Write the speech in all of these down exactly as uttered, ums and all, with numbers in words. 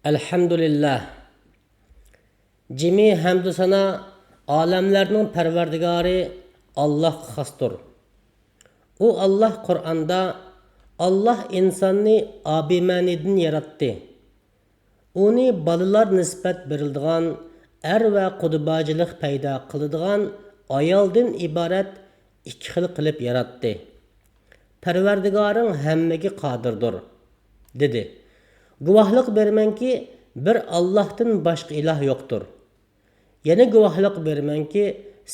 ئەلھەمدۇلىللاھ. جىمى ھەمدۇ سانا ئالەملەرنىڭ پەرۋەردىگارى ئاللاھقا خاستۇر. ئۇ ئاللاھ قۇرئاندا، ئاللاھ ئىنساننى ئابىمەنىدىن ياراتتى. ئۇنى بالىلار نىسبەت بېرىلىدىغان، ئەر ۋە قۇدباجىلىق پەيدا قىلىدىغان ئايالدىن ئىبارەت ئىككى خىل قىلىپ ياراتتى. پەرۋەردىگارىڭ ھەممىگە قادىردۇر، دېدى. گۇۋاھلىق بېرىمەنكى، بىر ئاللاھتىن باشقا ئىلاھ يوقتۇر. يەنە گۇۋاھلىق بېرىمەنكى،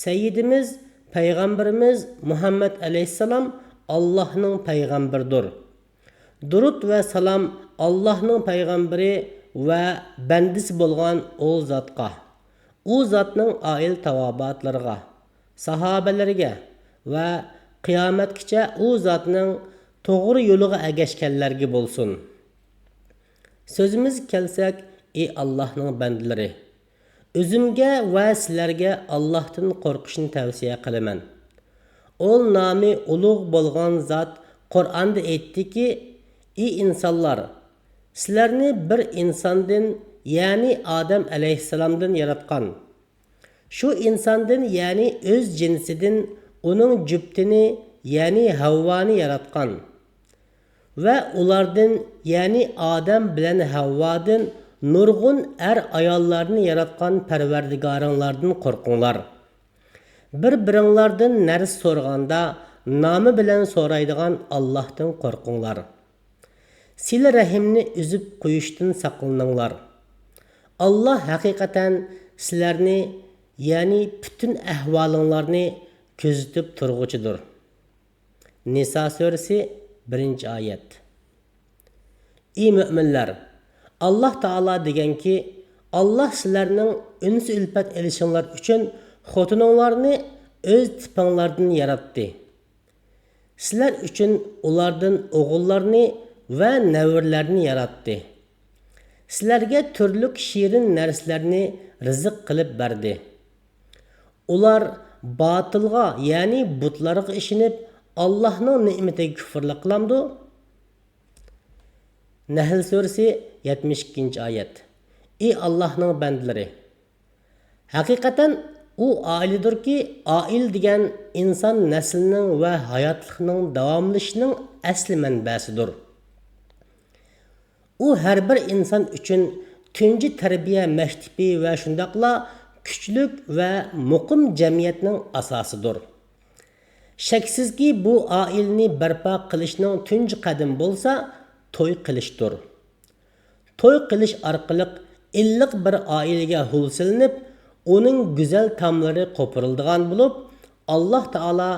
سەييىدىمىز، پەيغەمبىرىمىز مۇھەممەد ئەلەيھىسسالام ئاللاھنىڭ پەيغەمبىرىدۇر. دۇرۇت ۋە سالام ئاللاھنىڭ پەيغەمبىرى ۋە بەندىسى بولغان ئۇ زاتقا، ئۇ زاتنىڭ ئائىلە تاۋابىئاتلىرىغا، ساھابىلىرىگە ۋە قىيامەتكىچە ئۇ زاتنىڭ توغرا يولىغا ئەگەشكەنلەرگە بولسۇن. سۆزىمىزگە كەلسەك، ئى ئاللاھنىڭ بەندىلىرى! ئۆزۈمگە ۋە سىلەرگە ئاللاھتىن قورقۇشنى تەۋسىيە قىلىمەن. ئۇ نامى ئۇلۇغ بولغان زات قۇرئاندا ئېيتتىكى، ئى ئىنسانلار! سىلەرنى بىر ئىنساندىن، يەنى ئادەم ئەلەيھىسسالامدىن ياراتقان. شۇ ئىنساندىن، يەنى ئۆز جىنسىدىن ئۇنىڭ جۈپتىنى، يەنى ھەۋۋانى ياراتقان. ۋە ئۇلاردىن، يەنى ئادەم بىلەن ھەۋۋادىن نۇرغۇن ئەر-ئاياللارنى ياراتقان پەرۋەردىگارىڭلاردىن قورقۇڭلار. بىر-بىرىڭلاردىن نەرسە سورىغاندا، نامى بىلەن سورايدىغان ئاللاھتىن قورقۇڭلار. سىلە رەھىمنى ئۈزۈپ قويۇشتىن ساقلىنىڭلار. ئاللاھ ھەقىقەتەن سىلەرنى، يەنى پۈتۈن ئەھۋالىڭلارنى كۆزىتىپ تۇرغۇچىدۇر. نىسا سۈرىسى، بىرىنچى ئايەت. ئى مۆمىنلەر! ئاللاھ تائالا دېگەنكى، ئاللاھ سىلەرنىڭ ئۈنس-ئۈلپەت ئېلىشىڭلار ئۈچۈن خوتۇنۇڭلارنى ئۆز تىپىڭلاردىن ياراتتى. سىلەر ئۈچۈن ئۇلاردىن ئوغۇللارنى ۋە نەۋرىلەرنى ياراتتى. سىلەرگە تۈرلۈك شېرىن نەرسىلەرنى رىزىق قىلىپ بەردى. ئۇلار باتىلغا، يەنى بۇتلارغا ئىشىنىپ، ئاللاھنىڭ نېمىتىگە كۇفرىلىق قىلامدۇ؟ نەھل سۈرىسى، يەتمىش ئىككىنچى ئايەت. ئى ئاللاھنىڭ بەندىلىرى! ھەقىقەتەن ئۇ ئائىلىدۇركى، ئائىلە دېگەن ئىنسان نەسلىنىڭ ۋە ھاياتلىقنىڭ داۋاملىشىشىنىڭ ئەسلى مەنبەسىدۇر. ئۇ ھەر بىر ئىنسان ئۈچۈن تۇنجى تەربىيە مەكتىپى ۋە شۇنداقلا كۈچلۈك ۋە مۇقىم جەمئىيەتنىڭ ئاساسىدۇر. شەكسىزكى، بۇ ئائىلىنى بەرپا قىلىشنىڭ تۇنجى قەدىمى بولسا توي قىلىشتۇر. توي قىلىش ئارقىلىق ئىللىق بىر ئائىلىگە ھۇل سېلىنىپ، ئۇنىڭ گۈزەل تاملىرى قوپۇرۇلىدىغان بولۇپ، ئاللاھ تائالا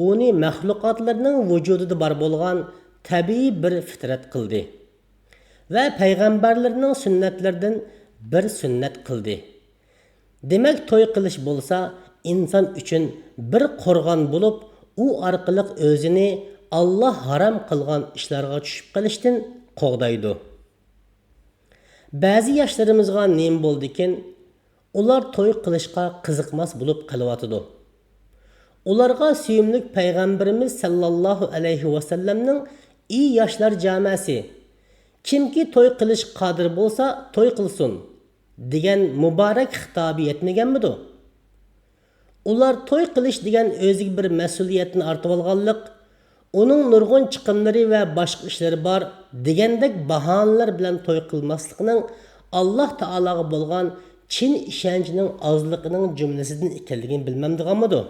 ئۇنى مەخلۇقاتلىرىنىڭ ۋۇجۇدىدا بار بولغان تەبىئىي بىر فىترەت قىلدى ۋە پەيغەمبەرلىرىنىڭ سۈننەتلىرىدىن بىر سۈننەت قىلدى. دېمەك، توي قىلىش بولسا ئىنسان ئۈچۈن بىر قورغان بولۇپ، ئۇ ئارقىلىق ئۆزىنى ئاللاھ ھارام قىلغان ئىشلارغا چۈشۈپ قېلىشتىن قوغدايدۇ. بەزى ياشلىرىمىزغا نېمە بولدىكىن، ئۇلار توي قىلىشقا قىزىقماس بولۇپ قېلىۋاتىدۇ. ئۇلارغا سۆيۈملۈك پەيغەمبىرىمىز سەللەللاھۇ ئەلەيھى ۋەسەللەمنىڭ، ئى ياشلار جامەسى! كىمكى توي قىلىشقا قادىر بولسا، توي قىلسۇن! دېگەن مۇبارەك خىتابى يەتمىگەنمىدۇ؟ ئۇلار توي قىلىش دېگەن ئۆزىگە بىر مەسئۇلىيەتنى ئارتىۋالغانلىق، ئۇنىڭ نۇرغۇن چىقىملىرى ۋە باشقا ئىشلىرى بار دېگەندەك باھانىلەر بىلەن توي قىلماسلىقنىڭ ئاللاھ تائالاغا بولغان چىن ئىشەنچىنىڭ ئازلىقىنىڭ جۈملىسىدىن ئىكەنلىكىنى بىلمەمدىغانمىدۇ؟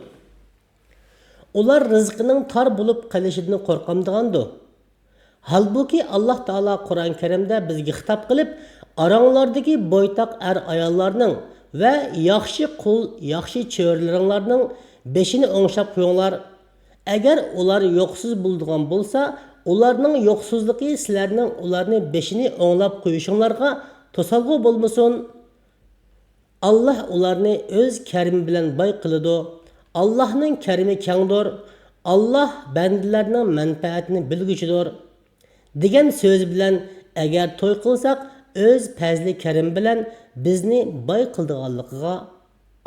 ئۇلار رىزقىنىڭ تار بولۇپ قېلىشىدىن قورقامدىغاندۇ؟ ھالبۇكى، ئاللاھ تائالا قۇرئان كەرىمدە بىزگە خىتاب قىلىپ، ئاراڭلاردىكى بويتاق ئەر-ئاياللارنىڭ ۋە ياخشى قۇل، ياخشى چۆرىلىرىڭلارنىڭ بېشىنى ئوڭشاپ قويۇڭلار. ئەگەر ئۇلار يوقسۇز بولىدىغان بولسا، ئۇلارنىڭ يوقسۇزلۇقى سىلەرنىڭ ئۇلارنى بېشىنى ئوڭلاپ قويۇشۇڭلارغا توسالغۇ بولمىسۇن. ئاللاھ ئۇلارنى ئۆز كەرىمى بىلەن باي قىلىدۇ. ئاللاھنىڭ كەرىمى كەڭدۇر. ئاللاھ بەندىلەرنىڭ مەنپەئەتىنى بىلگۈچىدۇر. دېگەن سۆزى بىلەن، ئەگەر توي قىلساق، ئۆز پەزلى كەرىمى بىلەن بىزنى باي قىلىدىغانلىقىغا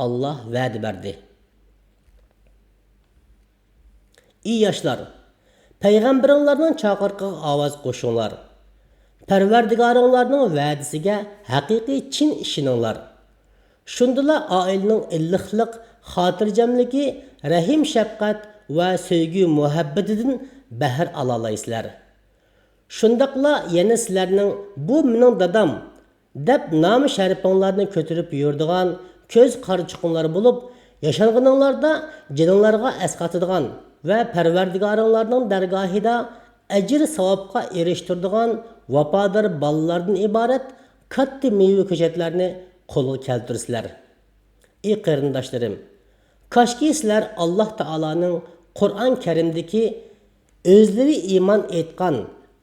ئاللاھ ۋەدە بەردى. ئى ياشلار! پەيغەمبىرىڭلارنىڭ چاقىرىقىغا ئاۋاز قوشۇڭلار. پەرۋەردىگارىڭلارنىڭ ۋەدىسىگە ھەقىقىي چىن ئىشىنىڭلار. شۇندىلا ئائىلىنىڭ ئىللىقلىق، خاتىرجەملىكى، رەھىم-شەپقەت ۋە سۆيگۈ-مۇھەببىتىدىن بەھر ئالالايسىلەر. شۇنداقلا يەنە سىلەرنىڭ «بۇ مېنىڭ دادام» دەپ نامى شەرىپىڭلارنى كۆتۈرۈپ يۈرىدىغان كۆز قارىچۇقۇڭلار بولۇپ، ياشانغىنىڭلاردا جېنىڭلارغا ئەسقاتىدىغان ۋە پەرۋەردىگارىڭلارنىڭ دەرگاھىدا ئەجىر-ساۋابقا ئېرىشتۈرىدىغان ۋاپادار بالىلاردىن ئىبارەت كاتتا مېۋە كۆچەتلەرنى قولغا كەلتۈرىسىلەر. ئى قېرىنداشلىرىم، كاشكى سىلەر ئاللاھ تائالانىڭ قۇرئان كەرىمدىكى «ئۆزلىرى ئىمان ئېيتقان،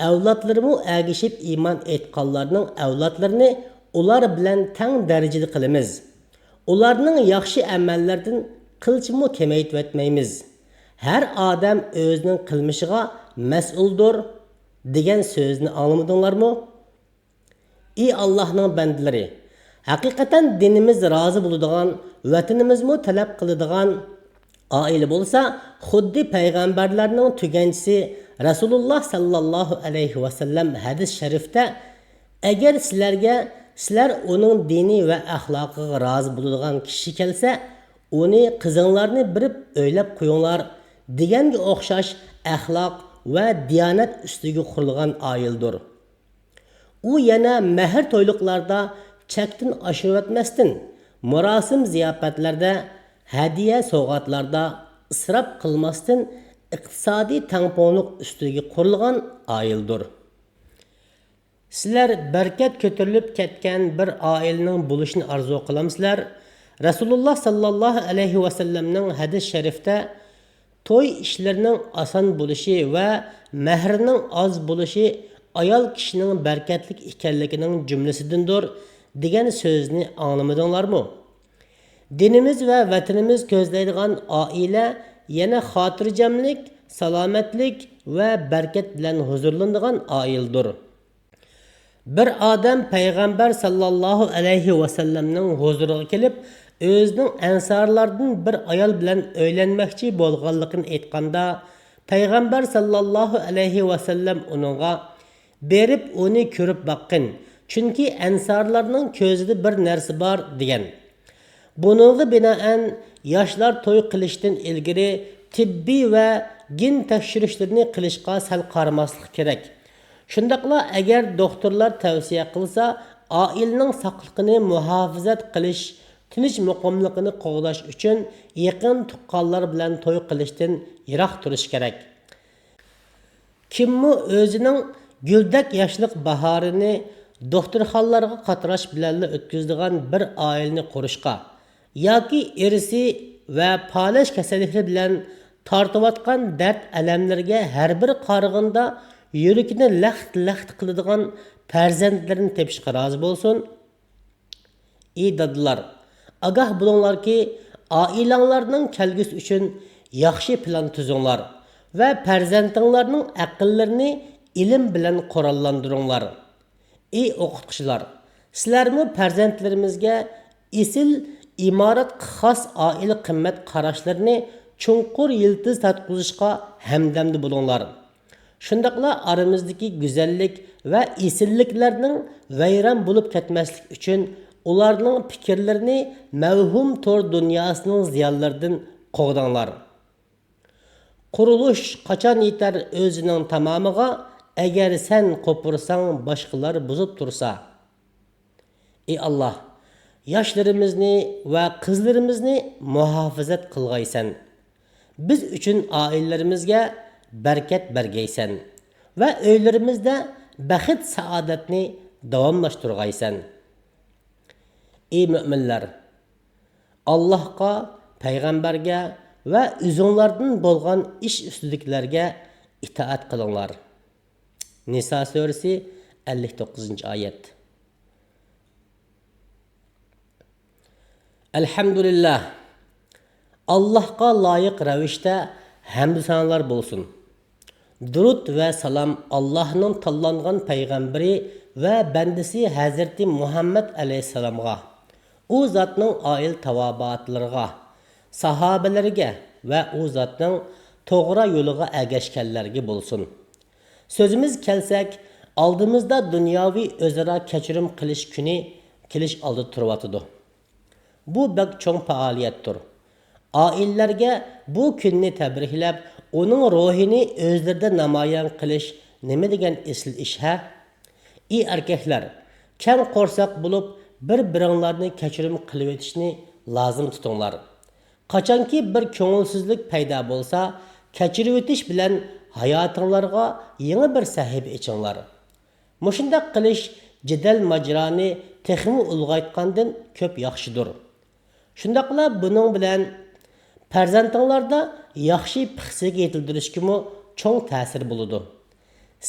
ئەۋلادلىرىمۇ ئەگىشىپ ئىمان ئېيتقانلارنىڭ ئەۋلادلىرىنى ئۇلار بىلەن تەڭ دەرىجىدە قىلىمىز. ئۇلارنىڭ ياخشى ئەمەللىرىدىن قىلچىمۇ كېمەيتىۋەتمەيمىز. ھەر ئادەم ئۆزىنىڭ قىلمىشىغا مەسئۇلدۇر» دېگەن سۆزنى ئاڭلىمىدىڭلارمۇ؟ ئى ئاللاھنىڭ بەندىلىرى! ھەقىقەتەن دىنىمىز رازى بولىدىغان، ۋەتىنىمىزمۇ تەلەپ قىلىدىغان ئائىلە بولسا، خۇددى پەيغەمبەرلەرنىڭ تۈگەنچىسى رەسۇلۇللاھ ساللاللاھۇ ئەلەيھى ۋەسەللەم ھەدىس شەرىفتە، «ئەگەر سىلەرگە سىلەر ئۇنىڭ دىنى ۋە ئەخلاقىغا رازى بولىدىغان كىشى كەلسە، ئۇنى قىزىڭلارنى بېرىپ ئۆيلەپ قويۇڭلار» دېگەنگە ئوخشاش ئەخلاق ۋە دىيانەت ئۈستىگە قۇرۇلغان ئائىلىدۇر. ئۇ يەنە مەھىر تويلۇقلاردا چەكتىن ئاشۇرۇۋەتمەستىن، مۇراسىم زىياپەتلەردە، ھەدىيە سوۋغاتلاردا ئىسراپ قىلماستىن، ئىقتىسادىي تەڭپۇڭلۇق ئۈستىگە قۇرۇلغان ئائىلىدۇر. سىلەر بەرىكەت كۆتۈرۈلۈپ كەتكەن بىر ئائىلىنىڭ بولۇشىنى ئارزۇ قىلامسىلەر؟ رەسۇلۇللاھ ساللاللاھۇ ئەلەيھى ۋەسەللەمنىڭ ھەدىس شەرىفتە، «توي ئىشلىرىنىڭ ئاسان بولۇشى ۋە مەھرىنىڭ ئاز بولۇشى ئايال كىشىنىڭ بەرىكەتلىك ئىكەنلىكىنىڭ جۈملىسىدىندۇر» دېگەن سۆزنى ئاڭلىمىدىڭلارمۇ؟ دىنىمىز ۋە ۋەتىنىمىز كۆزلەيدىغان ئائىلە يەنە خاتىرجەملىك، سالامەتلىك ۋە بەرىكەت بىلەن ھۇزۇرلىنىدىغان ئائىلىدۇر. بىر ئادەم پەيغەمبەر ساللاللاھۇ ئەلەيھى ۋەسەللەمنىڭ ھۇزۇرىغا كېلىپ، ئۆزىنىڭ ئەنسارلاردىن بىر ئايال بىلەن ئۆيلەنمەكچى بولغانلىقىنى ئېيتقاندا، پەيغەمبەر ساللاللاھۇ ئەلەيھى ۋەسەللەم ئۇنىڭغا، «بېرىپ ئۇنى كۆرۈپ باققىن، چۈنكى ئەنسارلارنىڭ كۆزىدە بىر نەرسە بار» دېگەن. بۇنىڭغا بىنائەن، ياشلار توي قىلىشتىن ئىلگىرى تېببىي ۋە گېن تەكشۈرۈشلىرىنى قىلىشقا سەل قارىماسلىق كېرەك. شۇنداقلا ئەگەر دوختۇرلار تەۋسىيە قىلسا، ئائىلىنىڭ ساقلىقىنى مۇھاپىزەت قىلىش، تىنچ مۇقىملىقىنى قوغداش ئۈچۈن يېقىن تۇغقانلار بىلەن توي قىلىشتىن يىراق تۇرۇش كېرەك. كىممۇ ئۆزىنىڭ گۈلدەك ياشلىق باھارىنى دوختۇرخانىلارغا قاتراش بىلەنلا ئۆتكۈزىدىغان بىر ئائىلىنى قۇرۇشقا ياكى ئىرسىي ۋە پالەچ كېسەللىكلىرى بىلەن تارتىۋاتقان دەرد-ئەلەملىرىگە ھەر بىر قارىغاندا يۈرىكىنى لەخت-لەخت قىلىدىغان پەرزەنتلىرىنى تېپىشقا رازى بولسۇن. ئى دادىلار، ئاگاھ بولۇڭلاركى، ئائىلەڭلارنىڭ كەلگۈسى ئۈچۈن ياخشى پىلان تۈزۈڭلار ۋە پەرزەنتىڭلارنىڭ ئەقىللىرىنى ئىلىم بىلەن قوراللاندۇرۇڭلار. ئى ئوقۇتقۇچىلار، سىلەرمۇ پەرزەنتلىرىمىزگە ئېسىل ئىمارەتكە خاس ئائىلە قىممەت قاراشلىرىنى چوڭقۇر يىلتىز تارتقۇزۇشقا ھەمدەمدە بولۇڭلار. شۇنداقلا ئارىمىزدىكى گۈزەللىك ۋە ئېسىللىكلەرنىڭ ۋەيران بولۇپ كەتمەسلىكى ئۈچۈن، ئۇلارنىڭ پىكىرلىرىنى مەۋھۇم تور دۇنياسىنىڭ زىيانلىرىدىن قوغداڭلار. قۇرۇلۇش قاچان يېتەر ئۆزىنىڭ تامامىغا، ئەگەر سەن قوپۇرساڭ، باشقىلار بۇزۇپ تۇرسا. ئى ئاللاھ، ياشلىرىمىزنى ۋە قىزلىرىمىزنى مۇھاپىزەت قىلغايسەن. بىز ئۈچۈن ئائىلىلىرىمىزگە بەرىكەت بەرگەيسەن ۋە ئۆيلىرىمىزدە بەخت-سائادەتنى داۋاملاشتۇرغايسەن. ئى مۆمىنلەر! ئاللاھقا، پەيغەمبەرگە ۋە ئۆزۈڭلاردىن بولغان ئىش ئۈستىدىكىلەرگە ئىتائەت قىلىڭلار. نىسا سۈرىسى، ئەللىك توققۇزىنچى ئايەت. ئەلھەمدۇلىللاھ، ئاللاھقا لايىق رەۋىشتە ھەمدۇ سانالار بولسۇن. دۇرۇت ۋە سالام ئاللاھنىڭ تاللانغان پەيغەمبىرى ۋە بەندىسى ھەزرىتى مۇھەممەد ئەلەيھىسسالامغا، ئۇ زاتنىڭ ئائىلە تاۋابىئاتلىرىغا، ساھابىلىرىگە ۋە ئۇ زاتنىڭ توغرا يولىغا ئەگەشكەنلەرگە بولسۇن. سۆزىمىزگە كەلسەك، ئالدىمىزدا دۇنياۋى ئۆزئارا كەچۈرۈم قىلىش كۈنى كېلىش ئالدىدا تۇرۇۋاتىدۇ. بۇ بەك چوڭ پائالىيەتتۇر. ئائىلىلەرگە بۇ كۈننى تەبرىكلەپ، ئۇنىڭ روھىنى ئۆزلىرىدە نامايان قىلىش نېمە دېگەن ئېسىل ئىش ھە؟ ئى ئەركەكلەر، كەڭ قورساق بولۇپ، بىر-بىرىڭلارنى كەچۈرۈم قىلىۋېتىشنى لازىم تۇتۇڭلار. قاچانكى بىر كۆڭۈلسىزلىك پەيدا بولسا، كەچۈرۈۋېتىش بىلەن ھاياتىڭلارغا يېڭى بىر سەھىپە ئېچىڭلار. مۇشۇنداق قىلىش جېدەل-ماجىرانى تېخىمۇ ئۇلغايتقاندىن كۆپ ياخشىدۇر. شۇنداقلا بۇنىڭ بىلەن پەرزەنتىڭلاردا ياخشى پىخسىق يېتىلدۈرۈشكىمۇ چوڭ تەسىرى بولىدۇ.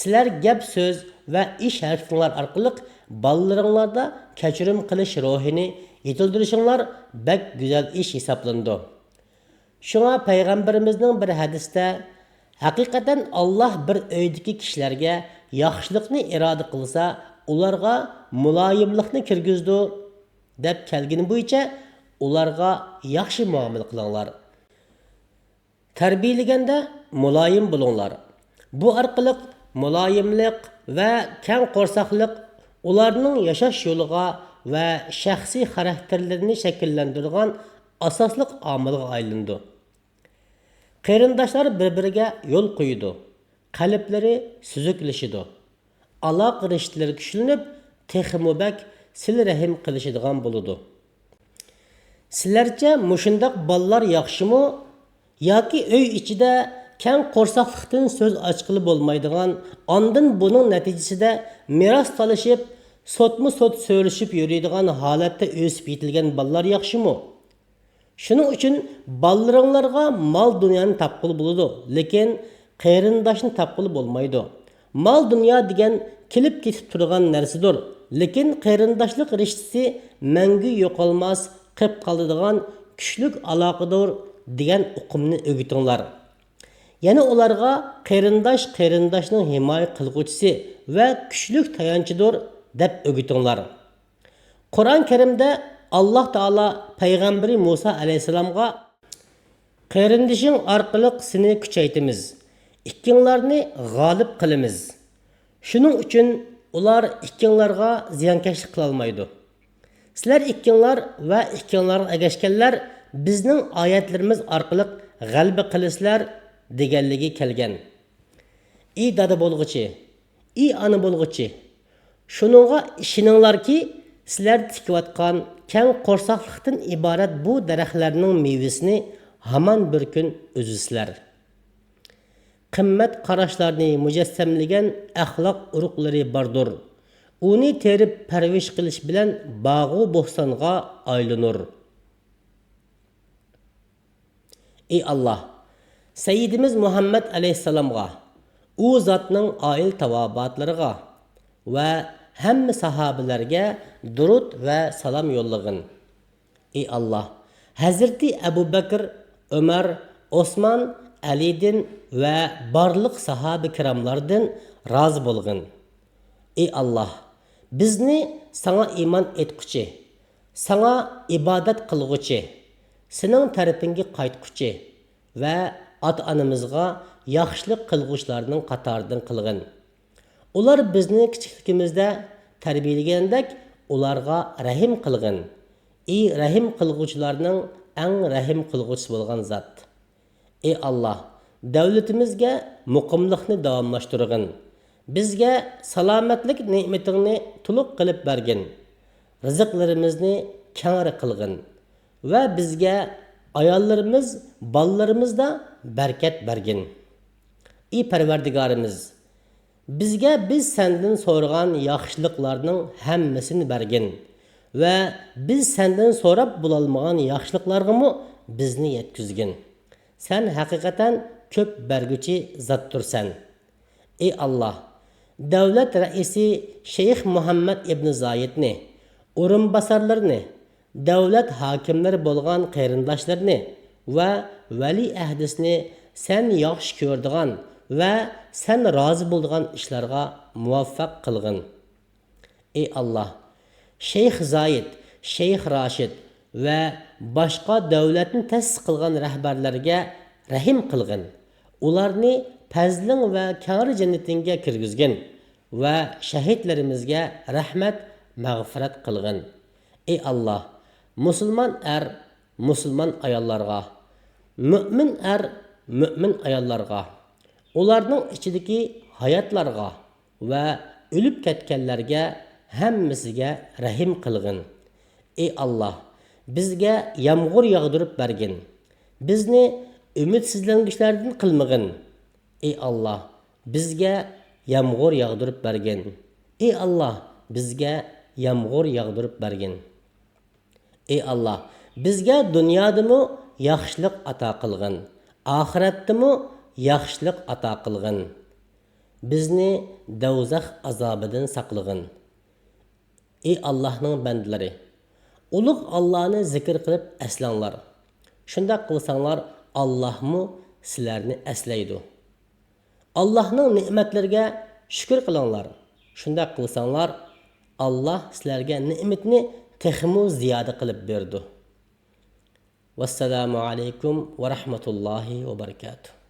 سىلەر گەپ-سۆز ۋە ئىش-ھەرىكىتىڭلار ئارقىلىق بالىلىرىڭلاردا كەچۈرۈم قىلىش روھىنى يېتىلدۈرۈشۈڭلار بەك گۈزەل ئىش ھېسابلىنىدۇ. شۇڭا پەيغەمبىرىمىزنىڭ بىر ھەدىستە، ھەقىقەتەن ئاللاھ بىر ئۆيدىكى كىشىلەرگە ياخشىلىقنى ئىرادە قىلسا، ئۇلارغا مۇلايىملىقنى كىرگۈزىدۇ، دەپ كەلگىنى بويىچە ئۇلارغا ياخشى مۇئامىلە قىلىڭلار. تەربىيەلىگەندە مۇلايىم بولۇڭلار. بۇ ئارقىلىق مۇلايىملىق ۋە كەڭ قورساقلىق ئۇلارنىڭ ياشاش يولىغا ۋە شەخسىي خاراكتېرلىرىنى شەكىللەندۈرىدىغان ئاساسلىق ئامىلغا ئايلىنىدۇ. قېرىنداشلار بىر-بىرىگە يول قويىدۇ، قەلبلىرى سۈزۈكلىشىدۇ، ئالاقە رىشتىلىرى كۈچلىنىپ، تېخىمۇ بەك سىلە رەھىم قىلىشىدىغان بولىدۇ. سىلەرچە مۇشۇنداق بالىلار ياخشىمۇ؟ ياكى ئۆي ئىچىدە كەڭ قورساقلىقتىن سۆز ئاچقىلى بولمايدىغان، ئاندىن بۇنىڭ نەتىجىسىدە مىراس تالىشىپ، سوتمۇ سوت سۆرىشىپ يۈرىدىغان ھالەتتە ئۆسۈپ يېتىلگەن بالىلار ياخشىمۇ؟ شۇنىڭ ئۈچۈن بالىلىرىڭلارغا مال-دۇنيانى تاپقىلى بولىدۇ، لېكىن قېرىنداشنى تاپقىلى بولمايدۇ. مال-دۇنيا دېگەن كېلىپ-كېتىپ تۇرىدىغان نەرسىدۇر، لېكىن قېرىنداشلىق رىشتىسى مەڭگۈ يوقالماس، قېپ قالىدىغان كۈچلۈك ئالاقىدۇر، دېگەن ئۇقۇمنى ئۆگىتىڭلار. يەنە ئۇلارغا قېرىنداش قېرىنداشنىڭ ھىمايە قىلغۇچىسى ۋە كۈچلۈك تايانچىدۇر، دەپ ئۆگىتىڭلار. قۇرئان كەرىمدە ئاللاھ تائالا پەيغەمبىرى مۇسا ئەلەيھىسسالامغا، قېرىندىشىڭ ئارقىلىق سېنى كۈچەيتىمىز، ئىككىڭلارنى غالىب قىلىمىز. شۇنىڭ ئۈچۈن ئۇلار ئىككىڭلارغا زىيانكەشلىك قىلالمايدۇ. سىلەر ئىككىڭلار ۋە ئىككىڭلارغا ئەگەشكەنلەر بىزنىڭ ئايەتلىرىمىز ئارقىلىق غەلىبە قىلىسىلەر، دېگەنلىكى كەلگەن. ئى دادا بولغۇچى، ئى ئانا بولغۇچى، شۇنىڭغا ئىشىنىڭلاركى، سىلەر تىكىۋاتقان كەڭ قورساقلىقتىن ئىبارەت بۇ دەرەخلەرنىڭ مېۋىسىنى ھامان بىر كۈن ئۈزىسىلەر. قىممەت قاراشلارنى مۇجەسسەملىگەن ئەخلاق ئۇرۇقلىرى باردۇر. ئۇنى تېرىپ پەرۋىش قىلىش بىلەن باغۇ بوستانغا ئايلىنۇر. ئى ئاللاھ، سەييىدىمىز مۇھەممەد ئەلەيھىسسالامغا، ئۇ زاتنىڭ ئائىلە تاۋابىئاتلىرىغا ۋە ھەممە ساھابىلەرگە دۇرۇت ۋە سالام يوللىغىن. ئى ئاللاھ، ھەزرىتى ئەبۇ بەكىر، ئۆمەر، ئوسمان، ئەلىدىن ۋە بارلىق ساھابە كىراملاردىن رازى بولغىن. ئى ئاللاھ، بىزنى ساڭا ئىمان ئېيتقۇچى، ساڭا ئىبادەت قىلغۇچى، سېنىڭ تەرىپىڭگە قايتقۇچى ۋە ئاتا-ئانىمىزغا ياخشىلىق قىلغۇچىلارنىڭ قاتارىدىن قىلغىن. ئۇلار بىزنى كىچىكلىكىمىزدە تەربىيەلىگەندەك ئۇلارغا رەھىم قىلغىن. ئى رەھىم قىلغۇچىلارنىڭ ئەڭ رەھىم قىلغۇچىسى بولغان زات. ئى ئاللاھ، دەۋلىتىمىزگە مۇقىملىقنى داۋاملاشتۇرغىن. بىزگە سالامەتلىك نېمىتىڭنى تولۇق قىلىپ بەرگىن. رىزىقلىرىمىزنى كەڭرى قىلغىن ۋە بىزگە، ئاياللىرىمىز، بالىلىرىمىزدا بەرىكەت بەرگىن. ئى پەرۋەردىگارىمىز، بىزگە بىز سەندىن سورىغان ياخشىلىقلارنىڭ ھەممىسىنى بەرگىن ۋە بىز سەندىن سوراپ بولالمىغان ياخشىلىقلارغىمۇ بىزنى يەتكۈزگىن. سەن ھەقىقەتەن كۆپ بەرگۈچى زاتتۇرسەن. ئى ئاللاھ، دەۋلەت رەئىسى شەيخ مۇھەممەد ئىبنى زايىدنى، ئورۇنباسارلىرىنى، دەۋلەت ھاكىملىرى بولغان قېرىنداشلىرىنى ۋە ۋەلىئەھدىسىنى سەن ياخشى كۆرىدىغان ۋە سەن رازى بولىدىغان ئىشلارغا مۇۋەپپەق قىلغىن. ئى ئاللاھ، شەيخ زايىد، شەيخ راشىد ۋە باشقا دەۋلەتنى تەسىس قىلغان رەھبەرلەرگە رەھىم قىلغىن. ئۇلارنى پەزلىڭ ۋە كەڭرى جەننىتىڭگە كىرگۈزگىن. ۋە شەھىدلىرىمىزگە رەھمەت، مەغپىرەت قىلغىن. ئى ئاللاھ، مۇسۇلمان ئەر، مۇسۇلمان ئاياللارغا، مۆمىن ئەر، مۆمىن ئاياللارغا، ئۇلارنىڭ ئىچىدىكى ھاياتلارغا ۋە ئۆلۈپ كەتكەنلەرگە ھەممىسىگە رەھىم قىلغىن. ئى ئاللاھ، بىزگە يامغۇر ياغدۇرۇپ بەرگىن. بىزنى ئۈمىدسىزلەنگۈچىلەردىن قىلمىغىن. ئى ئاللاھ، بىزگە يامغۇر ياغدۇرۇپ بەرگىن. ئى ئاللاھ، بىزگە يامغۇر ياغدۇرۇپ بەرگىن. ئى ئاللاھ، بىزگە دۇنيادىمۇ ياخشىلىق ئاتا قىلغىن، ئاخىرەتتىمۇ ياخشىلىق ئاتا قىلغىن. بىزنى دوزاخ ئازابىدىن ساقلىغىن. ئى ئاللاھنىڭ بەندىلىرى، ئۇلۇغ ئاللاھنى زىكىر قىلىپ ئەسلەڭلار. شۇنداق قىلساڭلار، ئاللاھمۇ سىلەرنى ئەسلەيدۇ. ئاللاھنىڭ نېمەتلىرىگە شۈكۈر قىلىڭلار. شۇنداق قىلساڭلار، ئاللاھ سىلەرگە نېمىتىنى تېخىمۇ زىيادە قىلىپ بېرىدۇ. ۋەسسالامۇ ئەلەيكۇم ۋە رەھمەتۇللاھى ۋە بەرىكاتۇھ.